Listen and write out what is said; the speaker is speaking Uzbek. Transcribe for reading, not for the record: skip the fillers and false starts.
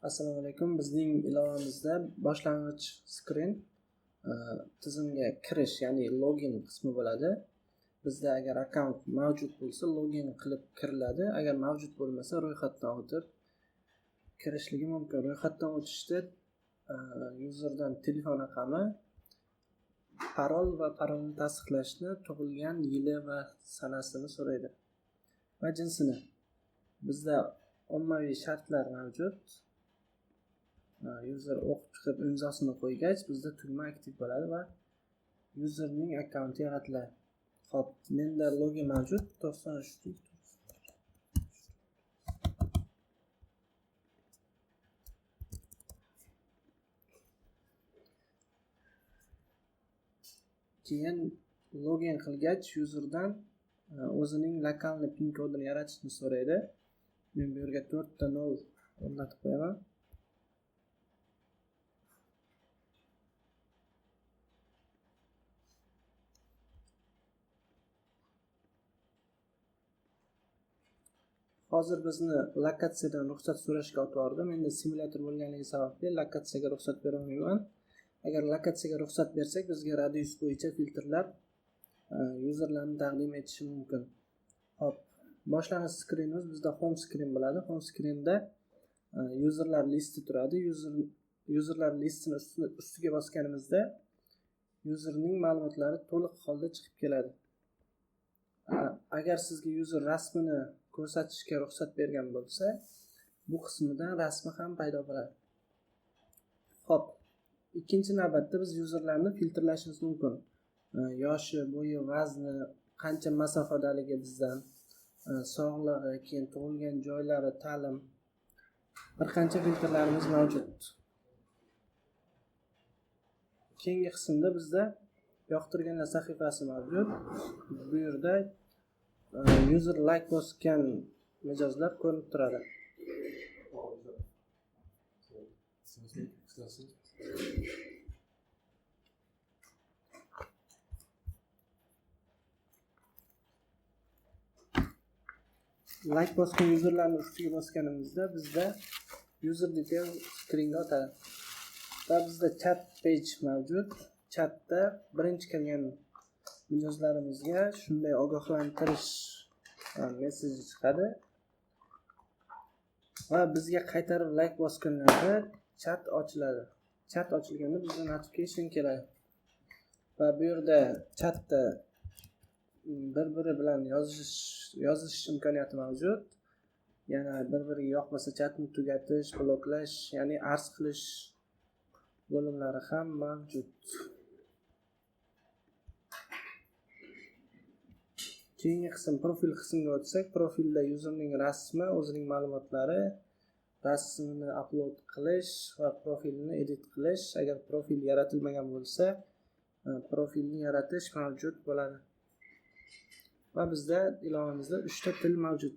Assalomu alaykum. Bizning ilovamizda boshlang'ich screen tizimga kirish, ya'ni login qismi bo'ladi. Bizda agar akkaunt mavjud bo'lsa, login qilib kiriladi. Agar mavjud bo'lmasa, ro'yxatdan o'tib kirishligi mumkin. Ro'yxatdan o'tishda userdan telefon raqami, parol va parolni tasdiqlashni, tug'ilgan yili va sanasini so'raydi va jinsini. Bizda ommaviy shartlar mavjud. User o'qib chiqib imzosini qo'ygach, bizda tugma aktiv bo'ladi va userning akkaunti yaratiladi. Xo'p, menda login mavjud 93. Keyin login qilgach, userdan o'zining lokalni pin kodini yaratishni so'raydi. Men bu yerga 4.0 o'rnatib qo'yaman. Hozir bizni lokatsiyadan ruxsat so'rashga o'tvordi. Menda simulyator bo'lganligi sababli lokatsiyaga ruxsat bera olmayman. Agar lokatsiyaga ruxsat bersak, bizga radius bo'yicha filtrlab userlarni taqdim etishi mumkin. Xo'p, boshlang'ich screenimiz bizda home screen bo'ladi. Home screenda userlar listi turadi. Userlar listini ustiga bosganimizda userning ma'lumotlari to'liq holda chiqib keladi. Agar sizga user rasmini ko'rsatishga ruxsat bergan bo'lsa, bu qismidan rasmi ham paydo bo'ladi. Xo'p, ikkinchi navbatda biz userlarni filtrlashimiz mumkin. Yoshi, bo'yi, vazni, qancha masofadaligi bizdan, sog'lig'i, keyin tug'ilgan joylari, ta'lim, bir qancha filtrlarimiz mavjud. Keyingi qismda bizda yoqtirganlar sahifasi mavjud. Bu yerda user like bosgan mijozlar ko'rinib turadi. Like bosgan userlarni ustiga bosganimizda bizda user detail screenga o'tadi. Va bizda chat page mavjud. Chatda birinchi kirgan mijozlarimizga shunday ogohlantirish meseji chiqadi. Va bizga qaytarib like bosganlarda chat ochiladi. Chat ochilganda bizga notification keladi. Va bu yerda chatda bir-biri bilan yozish imkoniyati mavjud. Yana bir-biriga yoqmasa chatni tugatish, bloklash, ya'ni arz qilish bo'limlari ham mavjud. Keyingi qism profil qismiga o'tsak, profilda userning rasmi, o'zining ma'lumotlari, rasmini upload qilish va profilni edit qilish, agar profil yaratilmagan bo'lsa, profilni yaratish mavjud bo'ladi. Va bizda ilovamizda 3 ta til mavjud.